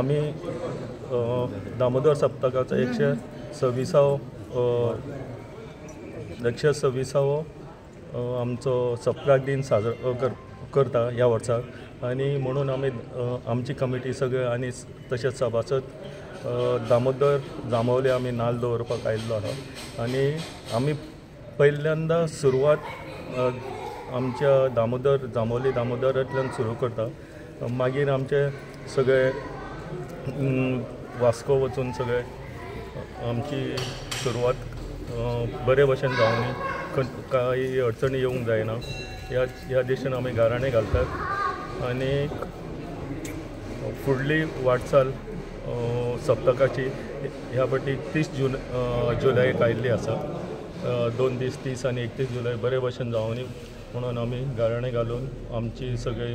आमी दामोदर सप्तकाचो 126वो आमचो सप्तक दिन साजरो करता ह्या वर्साक आनी म्हणून आमी आमची कमिटी सगळे आनी तशेंच सभासद दामोदर जांबावले आमी नाल्ल दवरपाक आयिल्लो आहा आनी आमी पहिल्यांदा सुरवात आमच्या दामोदर जांबावली दामोदरांतल्यान सुरू करता. मागीर आमचे सगळे वास्को वचून सगळे आमची सुरवात बरे भशेन जावनी, कांय अडचणी येवंक जायना ह्या दिशेन आमी गाराणें घालतात आनी फुडली वाटचाल सप्तकाची ह्या फावटी 30 जुलयाक आयिल्ली आसा. 2 दीस 30 आनी 31 जुलय बरे भशेन जावनी म्हणून आमी गाराणें घालून आमची सगळे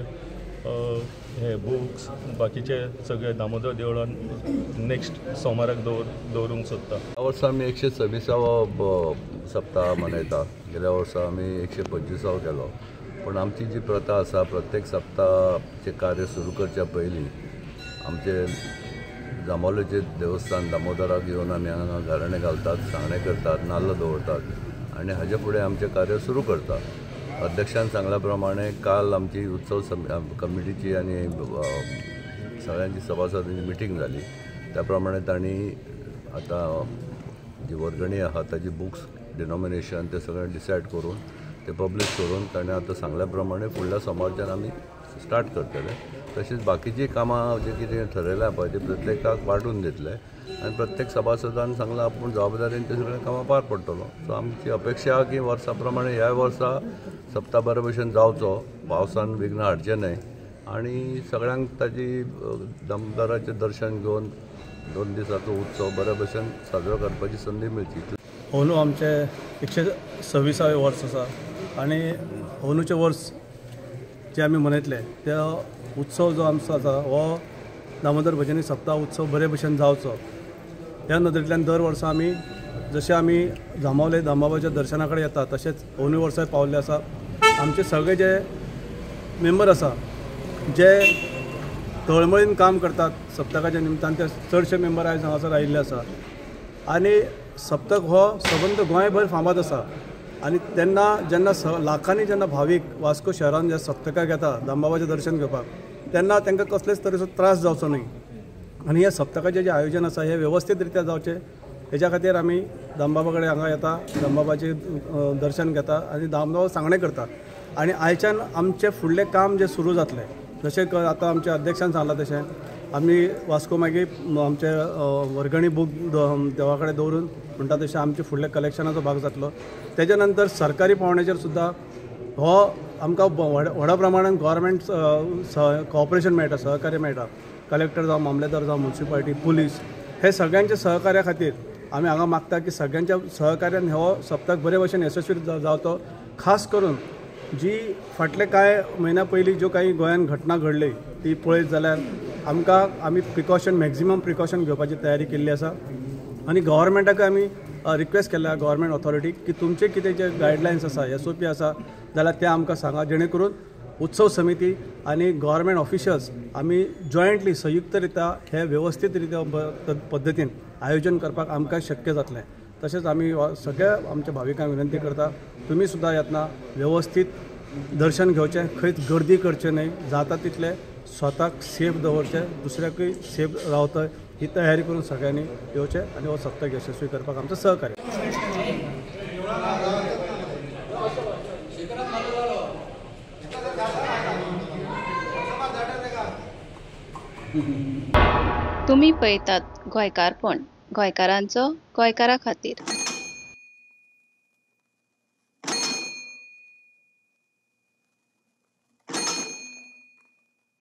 हे बुक्स बाकीचे सगळे दामोदर देवळान नेक्स्ट सोमाराक दवरूंक सोदता. ह्या वर्सा आमी 126वो सप्ताह मनयता. गेल्या वर्सा आमी 125वो केलो. पूण आमची जी प्रथा आसा प्रत्येक सप्ताहाचें कार्य सुरू करच्या पयलीं आमचे जांबावलेचें देवस्थान दामोदराक येवन आमी हांगा गाराणें घालतात, सांगणें करतात, नाल्ल दवरतात आनी हाजे फुडें आमचें कार्य सुरू करतात. अध्यक्षान सांगल्या प्रमाणे काल आमची उत्सव कमिटीची आनी सगळ्यांची सभासदांची मिटींग जाली. त्या प्रमाणे तांणी आतां जी वर्गणी आहा ताजी बुक्स डिनॉमिनेशन ते सगळें डिसायड करून ते पब्लीश करून ताणें आतां सांगल्या प्रमाणे फुडल्या सोमारच्यान आमी स्टार्ट करतले. तशीच बाकीचीं कामां जें कितें ठरयलां पळय तें प्रत्येकाक वांटून दितले आनी प्रत्येक सभासदान सांगलां आपूण जबाबदारीन तें सगळें कामां पार पडटलो. सो आमची अपेक्षा आहा की वर्सा प्रमाणे ह्या वर्सा सप्ता बरे भशेन जावचो, पावसान विघ्न हाडचें न्हय आनी सगळ्यांक ताजी दामोदराचें दर्शन घेवन 2 दिसाचो उत्सव बरे भशेन साजरो करपाची संदी मेळची. अंदू आमचें 126वें वर्स आसा आनी अंदूचें वर्स जें आमी मनयतले ते उत्सव जो आमचो आसा हो दामोदर भजनी सप्ताह उत्सव बरे भशेन जावचो ह्या नदरेंतल्यान दर वर्सा आमी जशें आमी जांबावले दामबाबाच्या दर्शना कडेन येता तशेंच अंदू वर्साय पावल्ले आसा. आमचे सगळे जे मेंबर आसा जे तळमळीन काम करतात सप्तकाच्या निमतान ते चडशे मेंबर आयज हांगासर आयिल्ले आसा आनी सप्तक हो सबंद गोंयभर फामाद आसा आनी तेन्ना जेन्ना लाखांनी जेन्ना भावीक वास्को शहरान जे सप्तकाक येता दामबाबाचें दर्शन घेवपाक तेन्ना तांकां कसलेच तरेचो त्रास जावचो न्हय आनी ह्या सप्तकाचें जें आयोजन आसा हें वेवस्थीत रित्या जावचें हेज्या खातीर आमी दामबाबा कडेन हांगा येता, दामबाबाचें दर्शन घेता आनी दामबाबा सांगणें करता. आनी आयच्यान आमचें फुडलें काम जें सुरू जातलें जशें आतां आमच्या अध्यक्षान सांगलां तशें आमी वास्को मागीर आमचे वर्गणी बूक देवा कडेन दवरून म्हणटा तशें आमचें फुडलें कलेक्शनाचो भाग जातलो. तेज्या नंतर सरकारी पावंड्याचेर सुद्दां हो आमकां व्हडा प्रमाणान गव्हर्मेंट कॉपरेशन मेळटा, सहकार्य मेळटा. कलेक्टर जावं, मामलेदार जावं, म्युनिसिपालिटी, पुलीस हे सगळ्यांच्या सहकार्या खातीर आमी हांगा मागता की सगळ्यांच्या सहकार्यान हो सप्तक बरे भशेन यशस्वी जावचो. खास करून जी फाटले कांय म्हयन्या पयलीं ज्यो काही गोंयांत घटना घडली ती पळयत जाल्यार आमकां आमी प्रिकॉशन मॅक्झिमम प्रिकॉशन घेवपाची तयारी केल्ली आसा आनी गव्हर्मेंटाकय आमी रिक्वेस्ट केल्या गव्हर्मेंट ऑथॉरिटीक की तुमचे कितें जे गायडलायन्स आसा, SOP आसा जाल्यार ते आमकां सांगा जेणे करून उत्सव समिती आनी गव्हर्मेंट ऑफिशल्स आमी जॉयंटली संयुक्त रित्या हे वेवस्थीत रित्या पद्दतीन आयोजन करपाक आमकां शक्य जातलें. तशेंच आमी सगळ्या आमच्या भाविकांक विनंती करता तुमी सुद्दां येतना वेवस्थीत दर्शन घेवचें, खंयच गर्दी करचें न्हय, जाता तितलें स्वताक सेफ दवरचें, दुसऱ्याकूय सेफ रावतय ही तयारी करून सगळ्यांनी येवचें आनी हो सप्तक यशस्वी करपाक आमचें सहकार्य. तुमी पळयतात गोंयकारपण, गोंयकारांचो गोंयकारा खातीर.